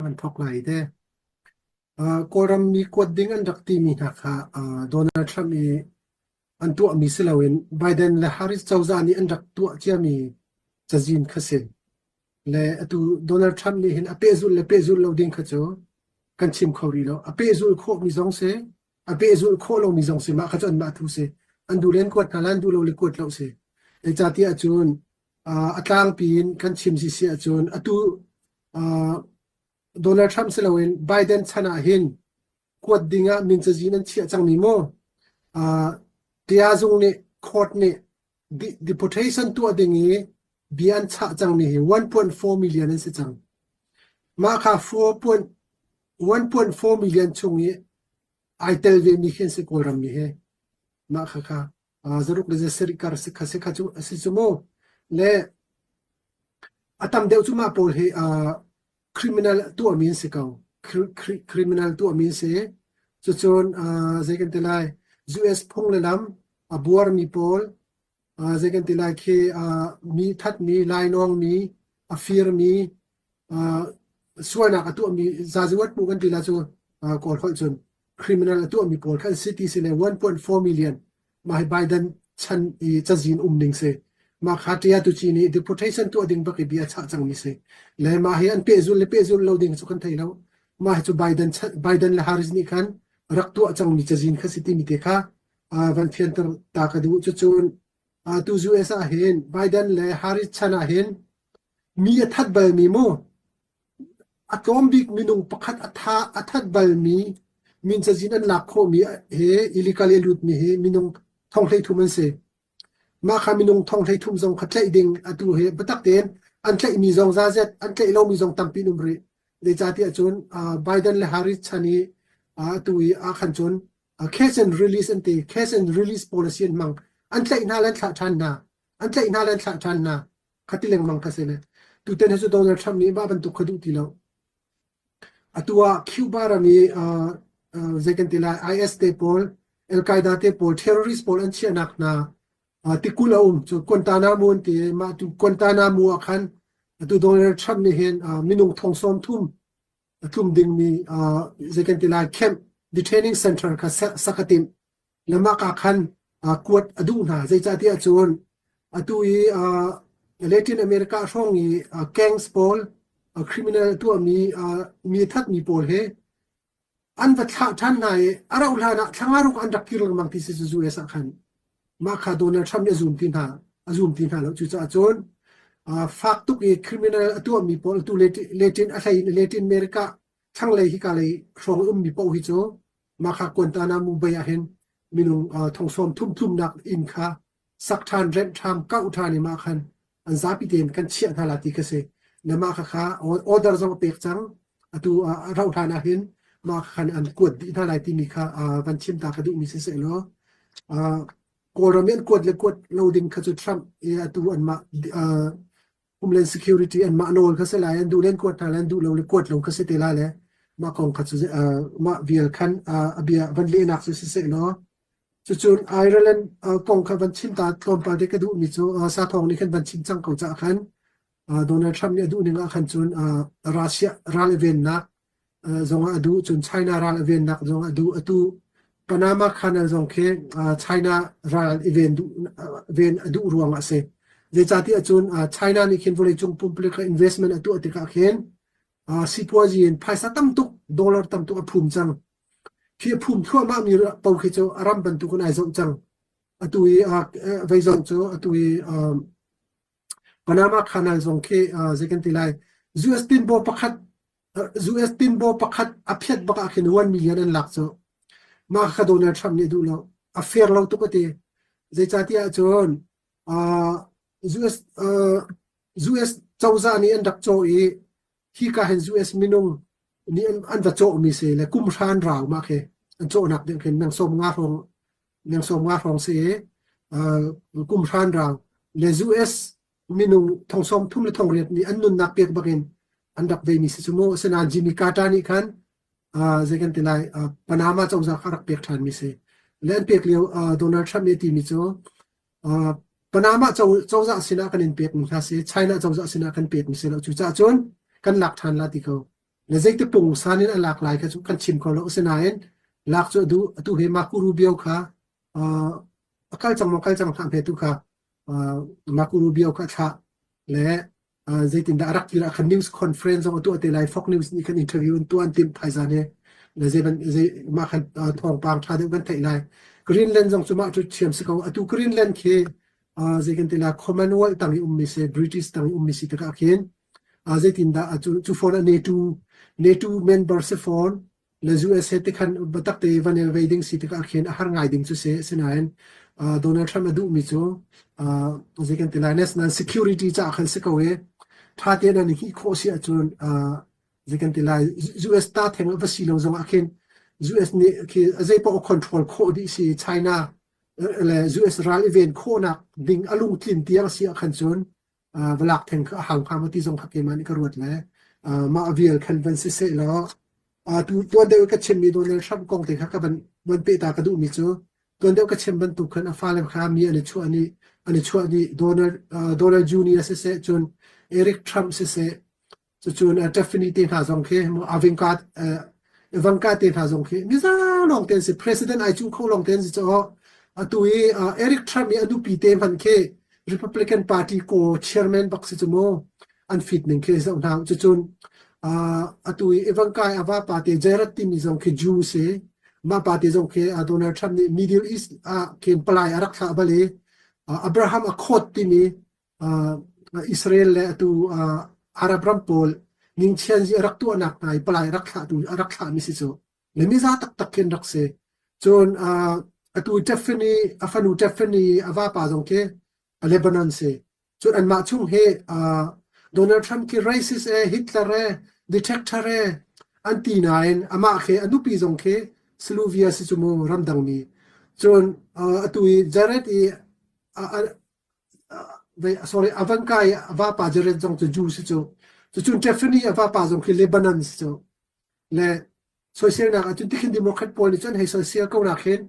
van thawk lai te. Kawlram mi kuat ding an rak timi hna kha Donald Trump i an tuahmi si loin Biden le Harris cozah nih an rak tuah ciami cazin kha si. Le atu Donald Trump nih hin a pehzulh le pehzulh lo ding kha cu kan chim kho rih lo. A pehzulh khawhmi zong si, a pehzulh khawh lomi zong si, mah kha cu anmah thu si. An duh len kuat hna lai, an duh lo le kuat lo si. Zeicahtiah cun a tlangpi in kan chim si si ahcun atu Donald Trump si loin Biden chan ah hin kuat ding ah min cazin an chiah cangmi mu Tiazung nih court nih deportation tuah ding i bia an chah cangmi hi 1.4 million an si cang. Mah kha 1.4 million chung i ai tel ve mi khi an si Kawlram mi hi. Mah kha kha zaruk le zasarih kar si kha si kha cu a si cu mu. Le a tam deuh cu mah pawl hi criminal tuahmi an si ko. Criminal tuahmi an si. Cucun zei kan ti lai US phung le lam a buarmi pawl zei kan ti lai khi mi thatmi lainawngmi a firmi sualnak a tuahmi zazuat hmuh kan ti la cu Kawl holh cun criminal a tuahmi pawl kha an si ti si le 1.4 million mah hi Biden chan i cazin um ning si. Mah kha ṭia tuci nih deportation tuah ding bak i bia chah cangmi si. Le mah hi an pehzul le pehzul lo ding cu kan thei lo. Mah hi cu Biden Biden le Harris nih khan rak tuah cangmi cazin kha si timi te kha van fianter ta ka duh. Cucun tu US ah hin Biden le Harris chan ah hin mi a that balmi mu A tlawm bik minung pakhat a tha a that balmi min cazin an lak khawhmi he illegal i a lutmi hi minung thong 13 an si. Mah kha minung thong 33 zong kha tlaih ding atu hi biatak tein an tlaihmi zong zazet an tlaih lomi zong tampi an um rih. Zeicahtiah cun Biden le Harris chan i atu i ah khan cun cash and release an ti. Cash and release policy an hmang. An tlaih hna le an thlah ṭhan hna. An tlaih hna le an thlah ṭhan hna. Kha ti lengmang kha si le tutan hi cu Donald Trump nih mah bantuk kha duh ti lo. Atu ah Cuba ram i uh, uh, zei kan ti lai IS te pawl, Al Qaeda te pawl, terrorist pawl an chiahnak hna uh, tikul a um cu Guantanamo an ti mah tu Guantanamo ah khan atu Donald Trump nih hin uh, minung thong sawm thum a tlum dingmi uh, zei kan ti lai camp detaining center kha sak a timh le mah ka khan kuat a duh hna. Zeicahtiah cun atu i Latin America hrawng i gangs pawl, criminal tuahmi mi thatmi pawl he an va thlah ṭhan hna i a rauh hlan ah thla nga ruk an rak kir lengmang ti si cu US ah khan mah kha Donald Trump nih a zum ti hna a zum ti hna lo cucaah cun fak tuk i criminal a tuahmi pawl atu Latin a hlei in Latin America thlanglei hika lei hrawng ummi paoh hi cu Mah kha Guantanamo Bay ah hin minung thong sawm thum tlumnak inn kha sak ṭhan, remh ṭhan, kauh ṭhan i mah khan an zapi tein kan chiah hna la ti kha si. Na mah kha kha order zong a pek cang. Atu a rauh hlan ah hin mah khan an kuat dih hna lai timi kha van chim ta ka duhmi si seh law Kawlram i an kuat le kuat lo ding kha cu Trump i atu anmah Homeland Security anmah nawl kha si lai an duh len kuat hna lai an duh lo le kuat lo kha si te lai le mah kong kha cu mah vial khan a bia van lehnak cu siseh law cucun Ireland kong kha van chim ta tlawmpal te ka duhmi cu sathawng nih khan van chim cang ko caah khan Donald Trump nih a duh ning ah khan cun Russia ral i vennak zong ah a duh cun China ral a vennak zong a duh atu Panama Canal zong khi China ral i ven duh ven a duh ruang ah a si zeicahtiah cun China nih khin vawleicung pumpuluk investment a tuah tikah khin sipuazi in phaisa tam tuk dollar tam tuk a phum cang khi a phum thluahmah mi po khi cu a ram bantuk in ai zoh cang atu i vei zong cu atu i Panama Canal zong khi zei kan ti lai US tinbaw pakhat US tinbaw pakhat a phiat bak ah khin 1 million an lak cu. Mah kha Donald Trump nih a duh lo. A fair lo tuk a ti. Zeicahtiah cun US US cozah nih an rak cawh i hika hin US minung nih an va cawhmi si le kum hran rau mah khi an cawhnak ding khin meng sawm nga hrawng meng sawm nga hrawng si i kum hran rau le US minung thong sawm thum le thong riat nih an nunnak pek bakin an rak veimi si cu mu asinain Jimmy Carter nih khan zei kan ti lai Panama cozah kha rak pek ṭhanmi si le an pek lio Donald Trump nih a timi cu Panama cozah sinah kan in pekmi hna si China cozah sinah kan pekmi si lo cucaah cun kan lak ṭhan la ti ko. Le zeiti pungsan in a lak lai kha cu kan chim kho lo. Asinain lak cu a duh. Atu hi Marco Rubio kha uh, a kal cang maw kal cang hlah hme tu kha uh, Marco Rubio kha a thlah le uh, zeitindah a rak kir ah khan news conference zong a tuah te lai Fox News nih khan interview an tuah an timh thaizan he le zei ban zei mah khan uh, thawngpang tha deuh kan theih lai Greenland zong cu mah cu thiam si ko atu Greenland khi uh, zei kan ti la Commonwealth tang i ummi si British tang i ummi si tikah khin uh, zeitindah cu cu phone a NATO NATO member si phone le US he tikhan biatak te van i vei ding si tikah khin a har ngai ding cu si asinain uh, Donald Trump a duhmi cu uh, zei kan ti lai national security caah khan si ko i tha tein an hi khawh si ahcun uh, zei kan ti lai US ta theng va si lo zong ah khin US nih khi zei paoh control khawh dih si China le US ral i ven khawhnak ding a lungtlin tiang si ah khan cun uh, va lak theng kha a hau hnga maw ti zong kha keimah nih ka ruat le uh, mah vial khan van si seh law uh, tu tuan deuh ka chimmi Donald Trump kong te kha ka van van peh ta ka duhmi cu tuan deuh ka chim bantuk khan a fale kha mi an i chuah ni an i chuah ni Donald uh, Donald Junior siseh cun Eric Trump siseh Cucun uh, Tiffany te hna zong khi Ivanka uh, Ivanka te hna zong khi miza lawng te an si president ai cu kho lawng te an si caw atu i uh, Eric Trump i a nupi te hman khi Republican Party ko chairman bak si cu mu an fit ning khi zoh hna cucun uh, atu i Ivanka i a vapa te Jared timi zong khi Jew si mah pa te zong khi uh, Donald Trump nih Middle East ah khin palai a rak thlah bal i uh, Abraham Accord timi Israel le atu Arab ram pawl ningchian zi a rak tuahnak hna i palai rak thlahtu a rak thlahmi si cu le miza taktak khin rak si. Cun atu Tiffany a fanu Tiffany a vapa zong khi Lebanon si. Cun anmah chung hi Donald Trump khi racist e Hitler e dictator e an ti nain amah khi a nupi zong khi Slovia si cu mu ramdangmi. Cun atu i Jared i sorry Ivanka i a vapa Jared zong cu Jew si cu. Cucun Tiffany a vapa zong khi Lebanon si cu. Le soiselnak ahcun tikhin Democrat pawl nih cun hei soisel ko nak hin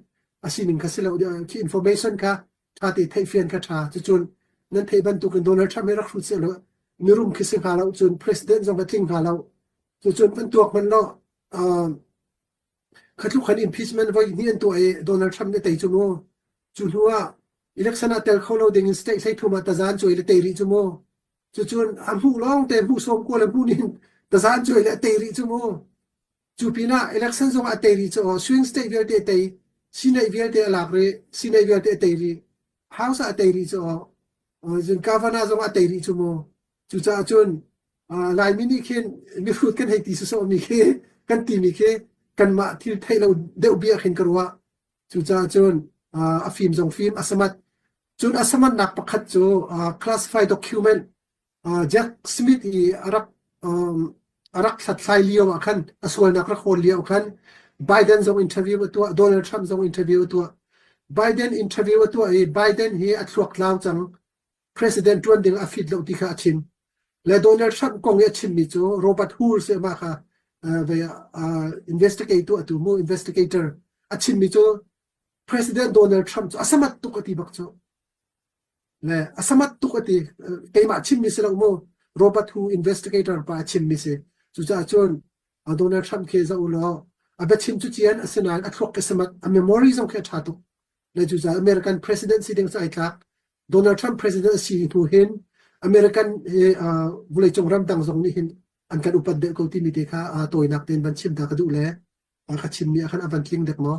a sining kha si lo khi information kha ṭha te theihfian kha ṭha. Cucun nan theih bantukin Donald Trump hi rak hrut seh law mirum khi si hnga lo cun president zong a tling hnga lo. Cucun van tuak hmanh law Kha tluk khan impeachment voi hnih an tuah i Donald Trump nih a tei cu mu. Cu hnu ah election ah tel kho lo ding in state 13 ah tazan cuai le tei rih cu mu. Cucun a hmuh lawng te hmuh sawm kual le hmuh nin tazan cuai le a tei rih cu mu. Cu pinah election zong ah a tei rih cu swing state vialte a tei, Senate vialte a lak rih, Senate vialte a tei rih, House ah a tei rih cu cun governor zong a tei rih cu mu. Cucaah cun Laimi nih khin mihrut kan hei ti sawsawhmi khi kan timi khi kanmah thil theih lo deuh bia khin ka ruah. Cucaah cun a fim zong fim a samat. Cun a samatnak pakhat cu classified document Jack Smith i a rak a rak hlathlai lio ah khan a sualnak rak hawl lio khan Biden zong interview a tuah Donald Trump zong interview a tuah Biden interview a tuah i Biden hi a thluak tlau cang president ṭuan ding a fit lo ti kha a chim. Le Donald Trump kong i a chimmi cu Robert Hur si mah kha uh, investigate tuahtu mu investigator a chimmi cu President Donald Trump cu a samat tuk a ti bak cu. Le a samat tuk a ti keimah chimmi si lo mu Robert Hu investigator pa a chimmi si. Cucaah cun Donald Trump khi zoh u law a biachim cu cian asinain a thluak ke samat a memory zong khi a ṭha tuk. Le cucaah American president si ding cu ai tlak. Donald Trump president a si hnu hin American hi uh, vawleicung ramdang zong nih hin an kan upat deuh ko timi te kha uh, tawinak tein van chim ta ka duh le uh, ka chimmi ah khan a van tling dek maw?